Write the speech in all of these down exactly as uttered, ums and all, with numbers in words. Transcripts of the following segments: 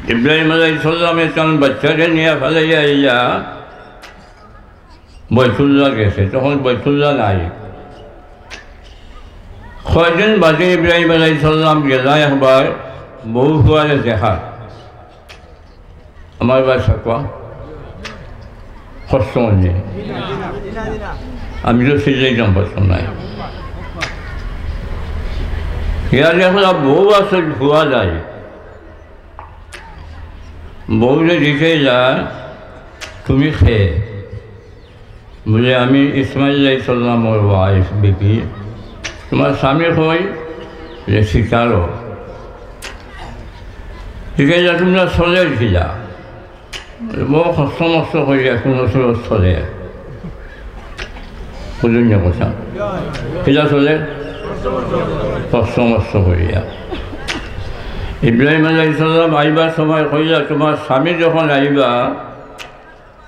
ইব্রাহিম আলাইহিস সালামে তান বাচ্চারে নিয়া ফালাইয়া আইয়া বাইতুল্লাহ গেছে, তখন বাইতুল্লাহ নাই। কয়দিন বাদে ইব্রাহিম আলাইহিস সালাম গেলা একবার বউ ফুয়ারে দেখার। আমার বাচ্চা কোয়া কষ্ট নেই, আমি তো সিজে যাম, কষ্ট নাই। ইয়া দেখলা বউ আছে, ফুয়া যায়। বউরে জিকাইলা, "তুমি কে?" বলে, "আমি ইসমাইল আলাইহিস সালামর ওয়াইফ, বিবি।" "তোমার স্বামী কই?" বলে, "শিকারো।" জিকাইলা, "তোমরা চলের কিলা?" বলে, "বউ কষ্ট মষ্ট করিয়া কোনো সুরত চলে।" বুঝুন না কথা। কিলা চলে? কষ্ট মষ্ট করিয়া। ইব্রাহিম আলাইহিস সালাম আইবার সময় কইলা, "তোমার স্বামী যখন আইবা,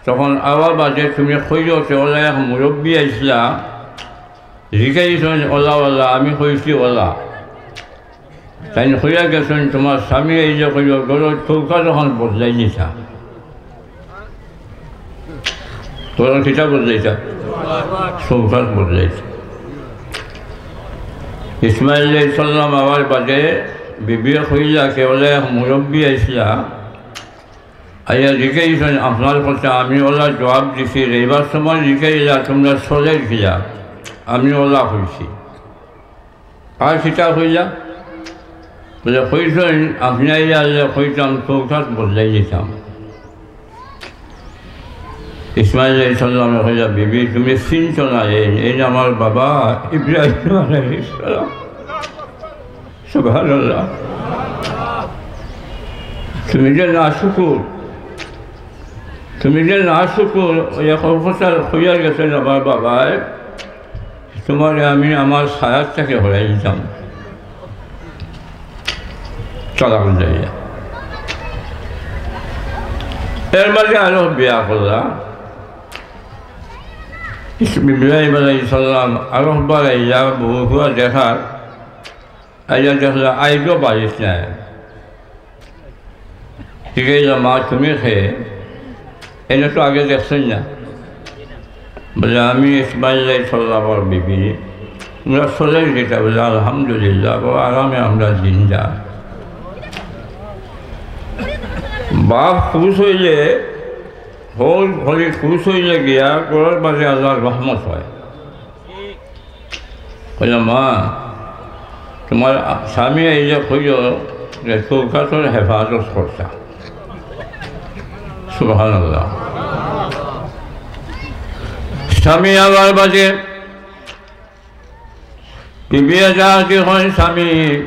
তখন আওয়া বাদে তুমি কইও যে ওলা এক মুরব্বী আইসলা, জিকাইছইন ওলা ওলা, আমি কইছি ওলা।" তাইন কইয়া গেছইন, "তোমার স্বামী আইলে কইও, ঘরর চৌকাঠ অখন বদলাই দিতা।" ঘরর কিতা বদলাইতা? চৌকাঠ বদলাইতা। ইসমাইল আলাইহিস সালাম আওয়ার বাদে বিবিয়ে কইলা, "কে ওলা এক মুরব্বী আইসলা, আইয়া জিকাইছইন আপনার কথা, আমি ওলা জবাব দিছি, যাইবার সময় জিকাইলা, 'তোমরা চলের কিলা?' আমি ওলা কইছি।" আর কিতা কইলা? বলে, "কইছইন, আপনে আইয়া আইলে কইতাম, চৌকাঠ বদলাই দিতাম।" ইসমাইল আলাইহিস সালামে কইলা, "বিবি, তুমি চিনছো না, এই, এই আমার বাবা ইব্রাহিম আলাইহিস সালাম।" সুবহানাল্লাহ। তুমি যে নাশুকুর, তুমি যে নাশুকুর, ওই এক অফিসার কইয়া গেছইন আমার বাবায়, "তোমারে আমি আমার ছায়ার থাকি হরাই দিতাম।" তালাক দিয়া। এর মাঝে আরো বিয়া করলা। ইস-, ইব্রাহিম আলাইহিস সালাম আরো বাড়াইয়া বউ ফুয়া দেখার, আইয়া দেখলা আইজও বাড়িত নাই। জিকাইলা, "মা, তুমি কে?" এনে তো আগে দেখছইন না। বলে, "আমি ইসমাইল আলাইহিস সালামর বিবি।" আমরা চলের কিতা? বলে, "আলহামদুলিল্লাহ, বড় আরামে আমরা জিন্দা।" বাপ খুশ অইলে, হল হলি খুশ অইলে গিয়া ঘরর মাঝে আল্লাহর রহমত হয়। কইলা, "মা, তোমার স্বামী আইলে কইও যে চৌকাঠর হেফাজত করতা।" সুবহানাল্লাহ। স্বামী আওয়ার বাদে বিবিয়ে যা কি কইন, "স্বামী,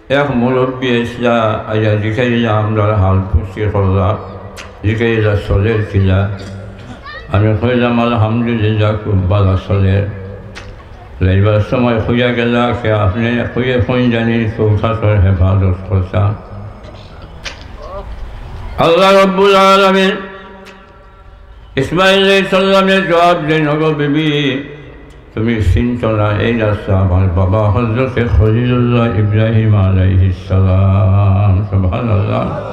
এক মুরব্বী আইসলা, আইয়া জিকাইলা, আমরার হাল পুছি করলা, জিকাইলা চলের কিলা?" আমি কইলাম, "আলহামদুলিল্লাহ, খুব ভালা চলের।" যাইবার সময় কইয়া গেলা, "কে আপনে কইয়া কইন জানি চৌকাঠর হেফাজত করতা?" আল্লাহ রাব্বুল আলামিন ইসমাইল আলাইহিস সালামে জবাব দেন, "ওগো বিবি, তুমি চিনছো না, এই রাস্তা আমার বাবা হযরতে খলিলুল্লাহ ইব্রাহিম আলাইহিস সালাম।" সুবহানাল্লাহ।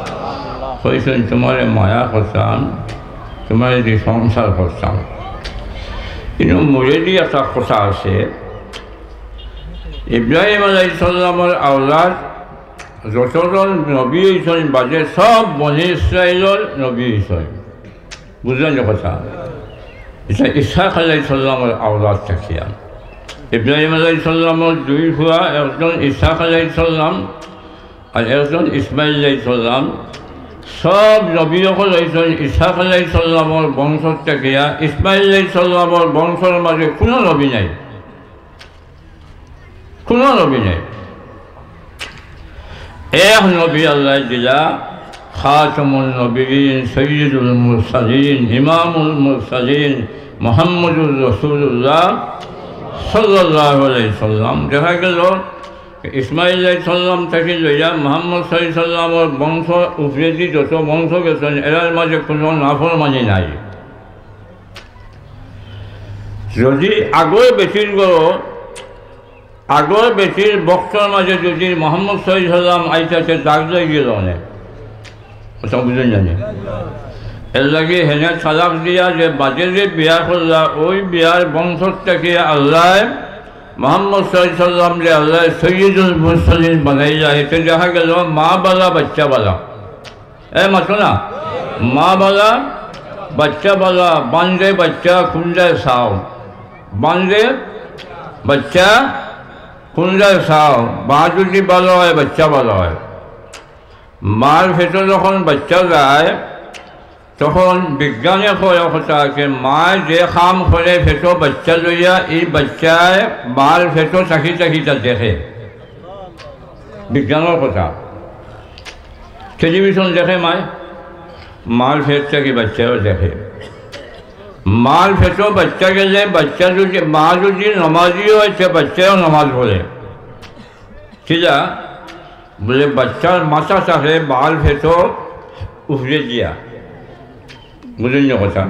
কইছইন, "তোমারে মায়া করতাম, তোমারে দি সংসার করতাম।" ইনো মুরেদি একটা কথা আছে, ইব্রাহিম আলাইহিস সালামর আওলাদ যতজন নবী অইছইন বাদে সব বনি ইসরাইলর নবী অইছইন। বুঝলা নি কথা? ইটা ইসহাক আলাইহিস সালামর আওলাদ থাকিয়া। ইব্রাহিম আলাইহিস সালামর দুই ফুয়া, একজন ইসহাক আলাইহিস সালাম আর একজন ইসমাইল আলাইহিস সালাম। সব নবী অকল অইছইন ইসহাক আলাইহিস সালামর বংশ থাকিয়া। ইসমাইল আলাইহিস সালামর বংশর মাঝে কুনু নবী নাই। কুনু নবী নাই। এক নবী আল্লায় দিলা, খাতামুন নবিয়্যিন, সাইয়্যিদুল মুরসালিন, ইমামুল মুরসালিন, মুহাম্মাদুর রাসূলুল্লাহ সাল্লাল্লাহু আলাইহি সাল্লাম। দেখা গেল ইসমাইল আলাইহিস সালাম থাকি লইয়া মুহাম্মদ সাল্লাল্লাহু আলাইহি সাল্লামর বংশ উপরেদি যত বংশ গেছইন, এরার মাঝে কুনু নাফরমানি নাই। যদি আগর বেটির গো, আগর বেটির বংশর মাঝে যদি মোহাম্মদ সাল্লাল্লাহু আলাইহি সাল্লাম আইতা, তে দাগ লাগি গেল অনে। কথা বুঝইন জানি? এরলাগি হেনে তালাক দিয়া যে বাদে যে বিয়া করলা, ওই বিয়ার বংশ থাকি আল্লায় মোহাম্মদ সাল্লাল্লাহু আলাইহি সাল্লামরে আল্লায় সৈয়দুল মুরসালিন বানাইলা। এতে দেখা গেল মা বালা, বাচ্চা বালা। এ মাতো না, মা বালা, বাচ্চা বালা, বান্দে বাচ্চা কুনজায় চাও, বান্দে বাচ্চা কুনজায় চাও, মা যদি বালা অয়, বাচ্চা বালা অয়। মার পেটো যখন বাচ্চা যায়, তখন বিজ্ঞানে কয় কথা আছে, মায় যে কাম করে পেটো বাচ্চা লইয়া, এই বাচ্চায় মার পেটো থাকি থাকি তা দেখে। বিজ্ঞানর কথা। টেলিভিশন দেখে মায়, মার পেট থাকি বাচ্চায়ও দেখে। মার পেটো বাচ্চা গেলে, বাচ্চা যদি, মা যদি নামাজি অয়, তে বাচ্চায়ও নামাজ পড়ে। কিলা? বলে, বাচ্চার মাথা থাকে মার পেটো উপরে দিয়া। বুঝইন নি কথা?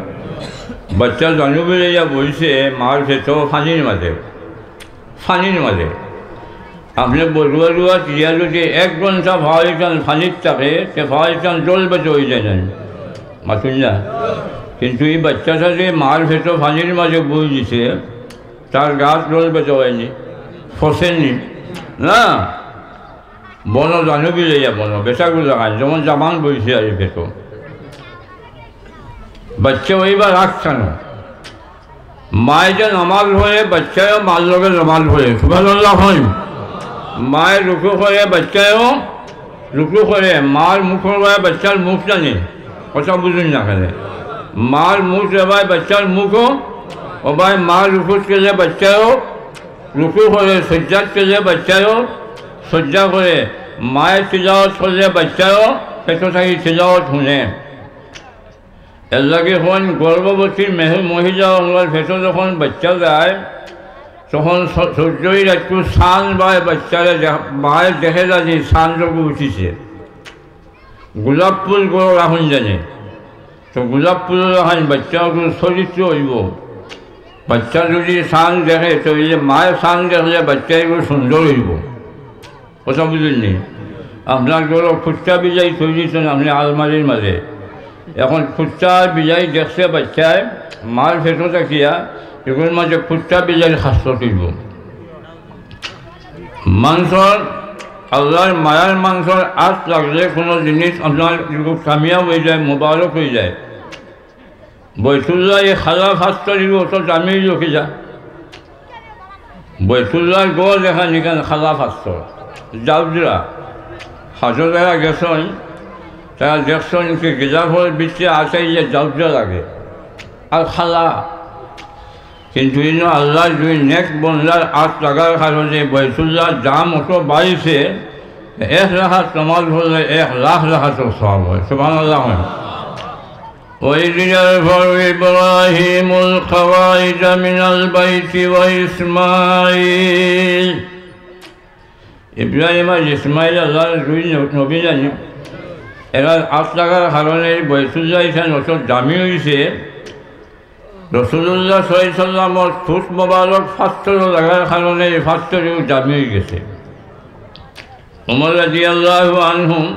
বাচ্চা জানু বিলাইয়া বইছে মার পেটো পানির মাঝে, পানির মাঝে। আপনে বড়ুয়া রুয়া দিয়া যদি এক ঘন্টা পাওয়াইখান পানির থাকে, তে পাওয়াইখান জল বেচা অই যায় না নি? মাতুন না। কিন্তু এই বাচ্চাটা যে মার পেটো পানির মাঝে বই দিছে, তার গাত জল বেচা অয়নি, ফসেনি। না, বনো জানু বিলাইয়া বনো, বেচাগুলা খায়, যেমন জামান বইছে আর এই পেটো। বাচ্চা অইবার রাখছে না। মায় যে নামাজ পড়ে, বাচ্চায়ও মার লগে নামাজ পড়ে। সুবহানাল্লাহ কইন। মায় রুকু করে, বাচ্চায়ও রুকু করে। মার মুখর বায় বাচ্চার মুখ জানে, কথা বুঝইন না কেনে? মার মুখ রে বায় বাচ্চার মুখও, ও বায় মা রুকুত গেলে বাচ্চায়ও রুকু করে, সজ্জাত গেলে বাচ্চায়ও সজ্জা করে। মায় তিলাওয়াত করলে বাচ্চায়ও পেটো থাকি তিলাওয়াত হুনে। এরলাগি কইন, গর্ভবতী মেহ-, মহিলা অকলর পেটো যখন বাচ্চা যায়, তখন স-, সূর্যই একটু চান বায় বাচ্চারে দেখ-, মায় দেখে জানি চান যুগ উঠিছে। গোলাপ ফুল গরো রাখুন জানি, তো গোলাপ ফুল রাখেন বাচ্চা অকলর চরিত্র অইবো। বাচ্চা যদি চান দেখে, তো এই যে মায় চান দেখলে বাচ্চা অইবো সুন্দর অইবো। কথা বুঝইন নি? আপনার ঘরো কুত্তা বিলাইর তৈরি তো না, আপনে আলমারির মাঝে। এখন কুত্তা আর বিলাই দেখছে বাচ্চায়, মার পেটো থাকিয়া, এগুর মাঝে কুত্তা বিলাইর খাসলত অইবো। মানষর, আল্লার মায়ার মানষর আত লাগলে কুনু জিনিস আপনার এগুর কামিয়াব অই যায়, মোবারক অই যায়। বৈতুল্লাহ এই খালা পাথর ইগু অত দামি অইলো কিলা? বৈতুল্লাহর ঘর যেখান, ইখান খালা পাথর, জাউজরা। হাজো যারা গেছইন, তারা দেখছইন কি গিলাফর ভিতরে আটাইলে জাউজরা লাগে, আর খালা। কিন্তু ইনো আল্লার দুই নেক বন্দার আত লাগার কারণে বৈতুল্লাহর দাম অত বাড়িছে, এক রাকাত নামাজ পড়লে এক লাখ রাকাতর সওয়াব অয়। সুবহানাল্লাহ কইন। وإذ يرفع إبراهيم القواعد من البيت وإسماعيل। ইব্রাহিম আর ইসমাইল আল্লার দুই ন-, নবী জানি, এরার আত লাগার কারণে এই বৈতুল্লাহ ইখান অত দামি অইছে। রাসুলুল্লাহ সাল্লাল্লাহু আলাইহি ওয়াসাল্লামর ফুট মোবারক পাথরো লাগার কারণে এই পাথরও দামি অই গেছে। উমর রাদিয়াল্লাহু আনহু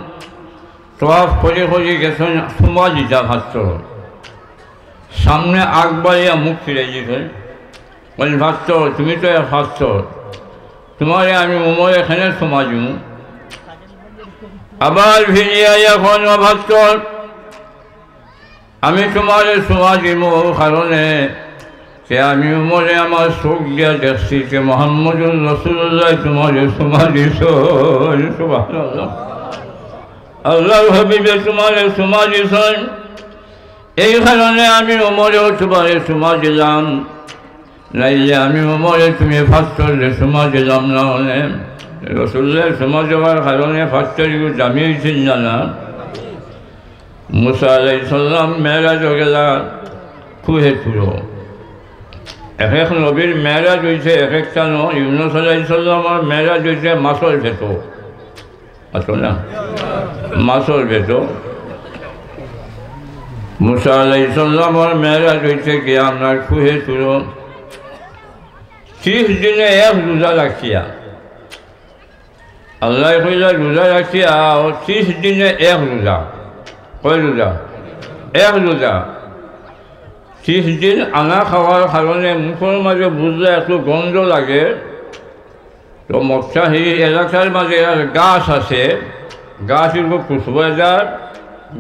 তওয়াফ করি করি গেছইন চুমা দিতা পাথরো। সামনে আগ বাড়াইয়া মুখ ফিরাই দিছইন। কইন, "পাথর, তুমি তো এক পাথর, তুমারে আমি উমরে কেনে চুমা দিমু?" আবার ফিরিয়া আইয়া কইন, "ও পাথর, আমি তুমারে চুমা দিমু অউ কারণে যে আমি উমরে আমার চউখ দিয়া দেখছি যে মুহাম্মদুর রাসুলুল্লায় তুমারে চুমা দিছইন।" সুবহানাল্লাহ। আল্লার হাবিবে তুমারে চুমা দিছইন, এই কারণে আমি উমরেও তুমারে চুমা দিলাম, নাইলে আমি উমরে তুমি পাথররে চুমা দিলাম না অনে। রাসুলুল্লায় চুমা দেওয়ার কারণে পাথর ইগু দামি অইছে না, না? মুসা আলাইহিস সালাম মেরাজো গেলা কুহে তুরো। এক এক নবীর মেরাজ অইছে এক এক স্থানো। ইউনুস আলাইহিস সালামর মেরাজ অইছে মাছর পেটো। আছো না? মাছর পেটো। মুসা আলাইহিস সালামর মেরাজ অইছে কি আপনার কুহে তুরো। ত্রিশ দিনে এক রোজা রাখিয়া। আল্লায় কইলা, "রোজা রাখিয়া, ও ত্রিশ দিনে এক রোজা।" কয় রোজা? এক রোজা। ত্রিশ দিন আনা খাওয়ার কারণে মুখর মাঝে বুঝলা একটু গন্ধ লাগে। তো মক্কা হি এলাকার মাঝে আর গাছ আছে, গাছ এগু খুশবুদার,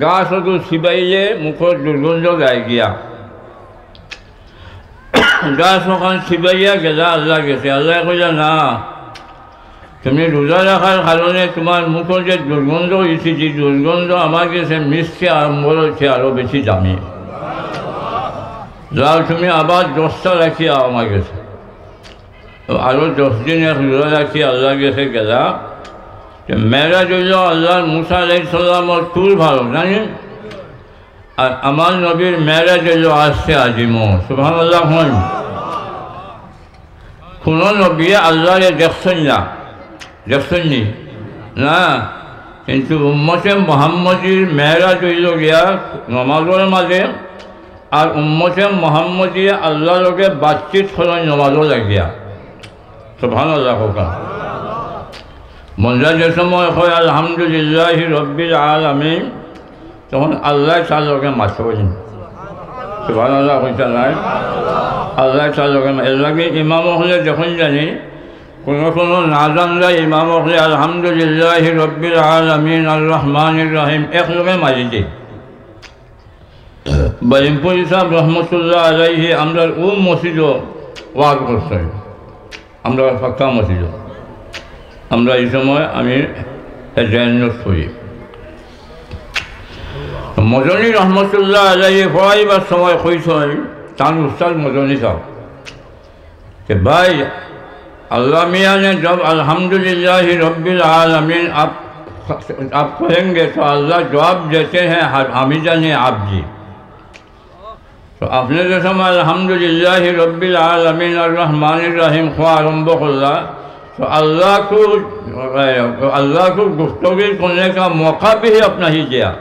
গাছ এগু চিবাইলে মুখর দুর্গন্ধ যায় গিয়া। গাছ অখান চিবাইয়া গেলা আল্লার গেছে। আল্লায় কইলা, "না, তুমি রোজা রাখার কারণে তুমার মুখর যে দুর্গন্ধ অইছে, যে দুর্গন্ধ আমার গেছে মিষ্টি আম্বর অইছে আরো বেশি দামি। যাও তুমি আবার দশটা রাখিয়া আও আমার গেছে।" তো আরো দশ দিন এক রোজা রাখি আল্লার গেছে গেলা। তো মেরাজ অইলো আল্লার মুসা আলাইহিস সালামর তুর ফারুক, জানি? আর আমার নবীর মেরাজ অইলো আরশে আজিমো। সুবহানাল্লাহ কইন। কুনু নবীয়ে আল্লারে দেখছইন না, দেখছইন নি? না। কিন্তু উম্মতে মুহাম্মদীর মেরাজ অইলো গিয়া নমাজর মাঝে, আর উম্মতে মুহাম্মদীয়ে আল্লার লগে বাতচিত করইন নমাজো লাগিয়া। সুবহানাল্লাহ কউক্কা। বন্দা যে সময় কয়, "আলহামদুলিল্লাহি রাব্বিল আলামিন", তখন আল্লায় তার লগে মাতইন। সুবহানাল্লাহ কইতা নায়? আল্লায় তার লগে মা-, এরলাগি ইমাম অকলে যখন জানি, কুনু কুনু না জানলে ইমাম অকলে "আলহামদুলিল্লাহি রাব্বিল আলামিন, আর রহমানির রহিম" একলগে মারি দেয়। বালিমপুরি সাব রহমতুল্লাহ আলাইহি আমরার অউ মসজিদো ওয়াজ করছইন, আমরার পাক্কা মসজিদো। আমরা ই সময় আমি এ জেএনইউত পড়ি। মজনী রহমতুল্লাহ আলাইহি পড়াইবার সময় কইছইন, তান উস্তাদ মজনী সাব, کہ بھائی، اللہ میاں نے جب الحمدللہ رب العالمین آپ، آپ کہیں گے تو اللہ جواب دیتے ہیں حمیدہ نے آپ جی۔ তো আপনে যে সময় আলহামদুলিল্লাহি রাব্বিল আলামিন আর রহমানির রহিম কওয়া আরম্ভ করলা, তো আল্লাহ কো, আল্লাহ কো গুফতগু করনে কা মৌকা ভি আপনা হি দিয়া।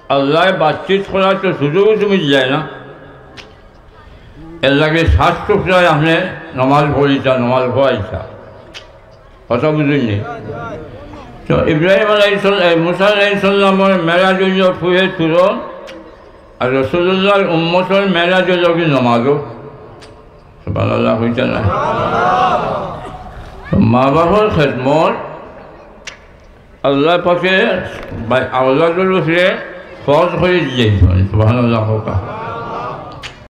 আল্লায় বাতচিত করার তো সুযোগ তুমি দিলায় না। এরলাগি সাত টুকরায় আপনে নমাজ পড়িতা, নমাজ পড়াইতা। কথা বুঝইন নি? তো ইব্রাহিম আলাইহিস সালাম, এ, মুসা আলাইহিস সালামর মেরাজ অইলো ফুয়ে তুরো, আর রাসুলুল্লাহর উম্মতর মেরাজ অইলো কি নমাজো। সুবহানাল্লাহ কইতা নায়? তো মা বাবার খেদমত আল্লাহ পাকে বা-, আওলাদর উপরে ফরজ করি দিলাইছইন। সুবহানাল্লাহ কউক্কা।